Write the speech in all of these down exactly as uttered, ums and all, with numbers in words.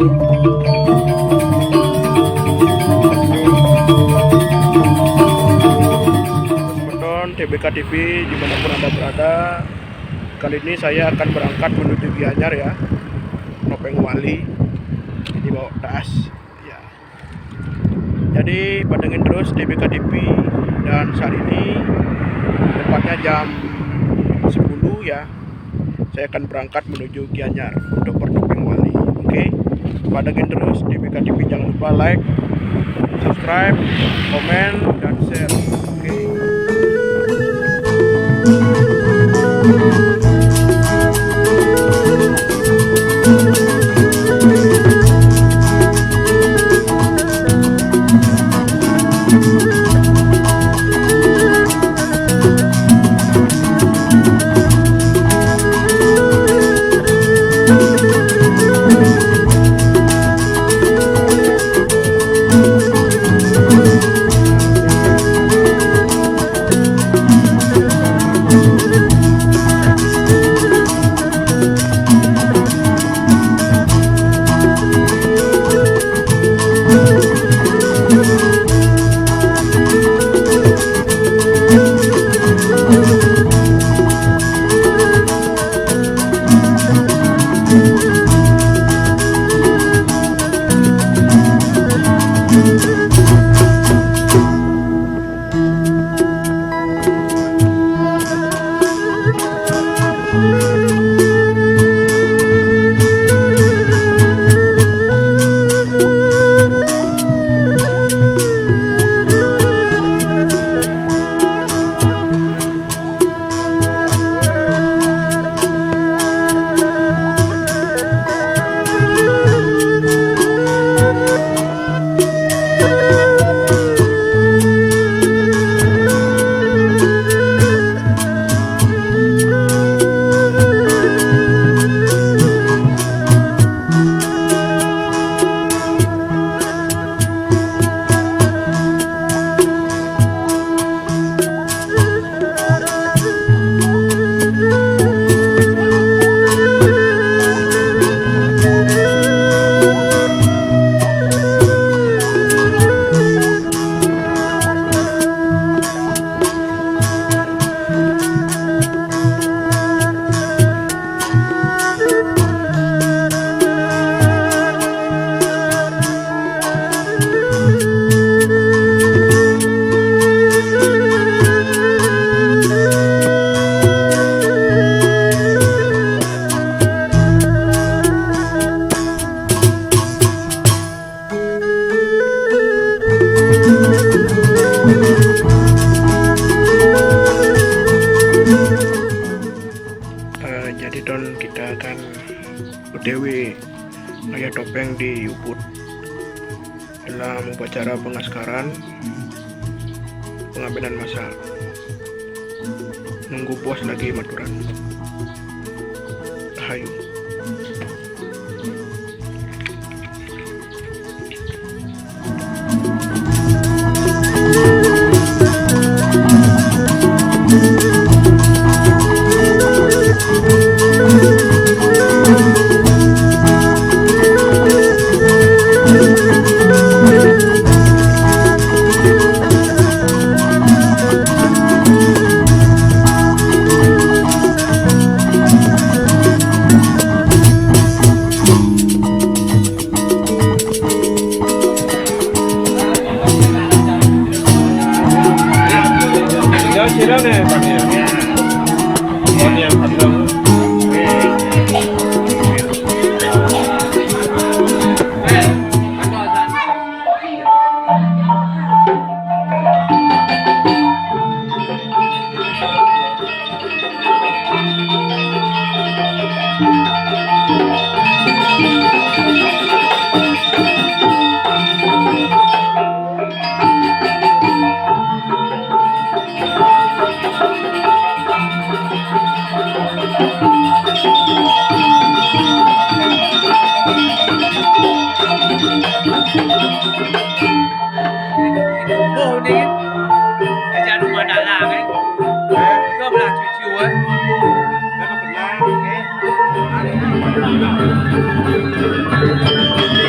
Penonton T B K T V dimanapun Anda berada, kali ini saya akan berangkat menuju Gianyar ya, Topeng Wali. Ini bawa tas. Ya. Jadi pantengin terus T B K T V dan saat ini tepatnya jam sepuluh ya. Saya akan berangkat menuju Gianyar untuk bertopeng Wali. Oke, pantengin terus T B K T V. Jangan lupa like, subscribe, komen, dan share. Oke. Eh, jadi, Ton, kita akan O T W ngayah topeng di Ubud dalam upacara pengaskaran pengabenan massal. Nunggu bos lagi maturan. Hayu. Boh ni kan. Kerja rumah dalam kan. Kau belah cucu kan. Memang benar. Eh.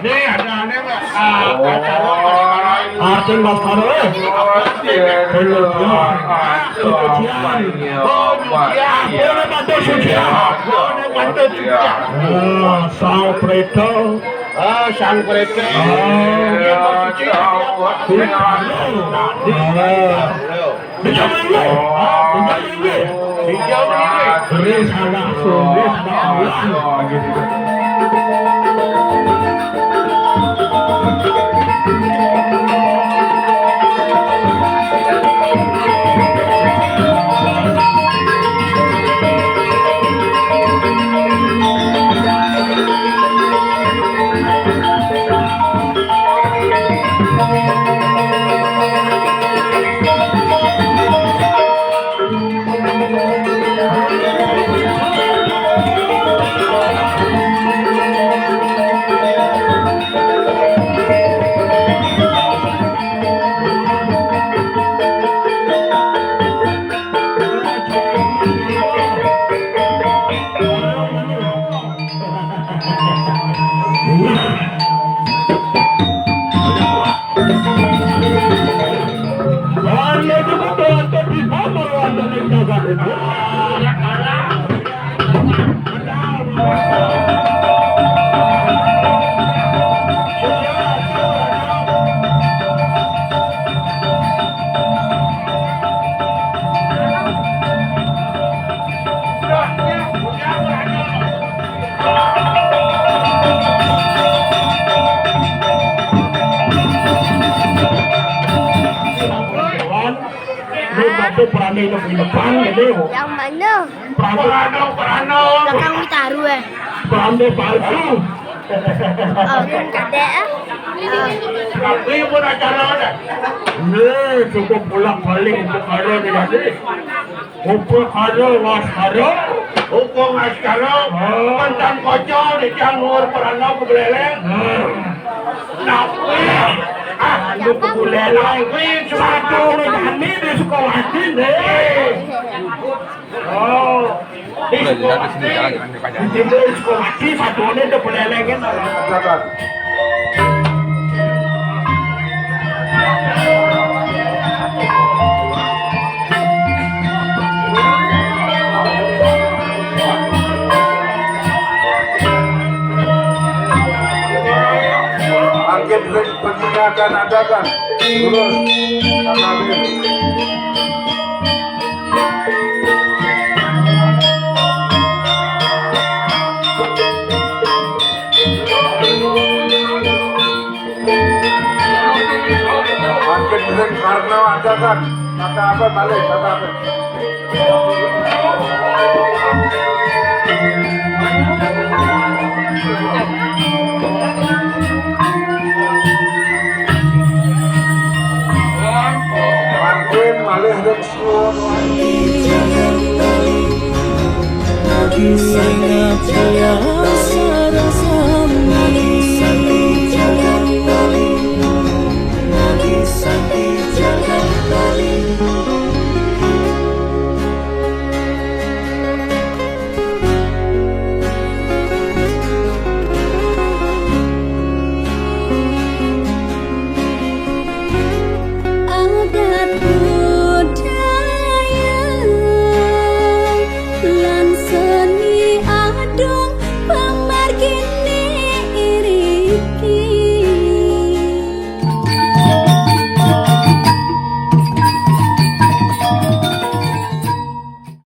Nih, ada aneh, Mas. Ah, acara Mas Kara. Arti Mas Kara, eh. Pengujian. Pengujian. Oh, pengujian. Boleh bantu sucian. Boleh bantu sucian. Ah, Sang Preto. Ah, Sang Preto. Ah. Dia mau suci, dia mau suci. Ah. Bisa dulu. Ah, bisa dulu. Bisa dulu. Beri salah, beri salah. Ini batu perane ini di depan ini. Yang mana? Perane, perane. Belakang ditaruh, eh. Perane palsu. Oh, kadek, eh. Oh. Tapi pun acara ada. Nih, cukup bolak-balik perkara ni tadi. Upakara Waskara. Upa Ngaskara. Ah. Mantan kaca di Jangur Perana Pebeleleng. Ah. Tapi, ah, lu Pebeleleng kuwi sepatu jane di Sukawati, nih. Oh. Di Sukawati. Di Sukawati sepatune Pebeleleng kan. Mangkin ring pengingakan adakan. Terus, Pak Nabil. Mangkin ring karena ada kan, kata apa balik, kata apa? Mangkin malih ring siun. Sing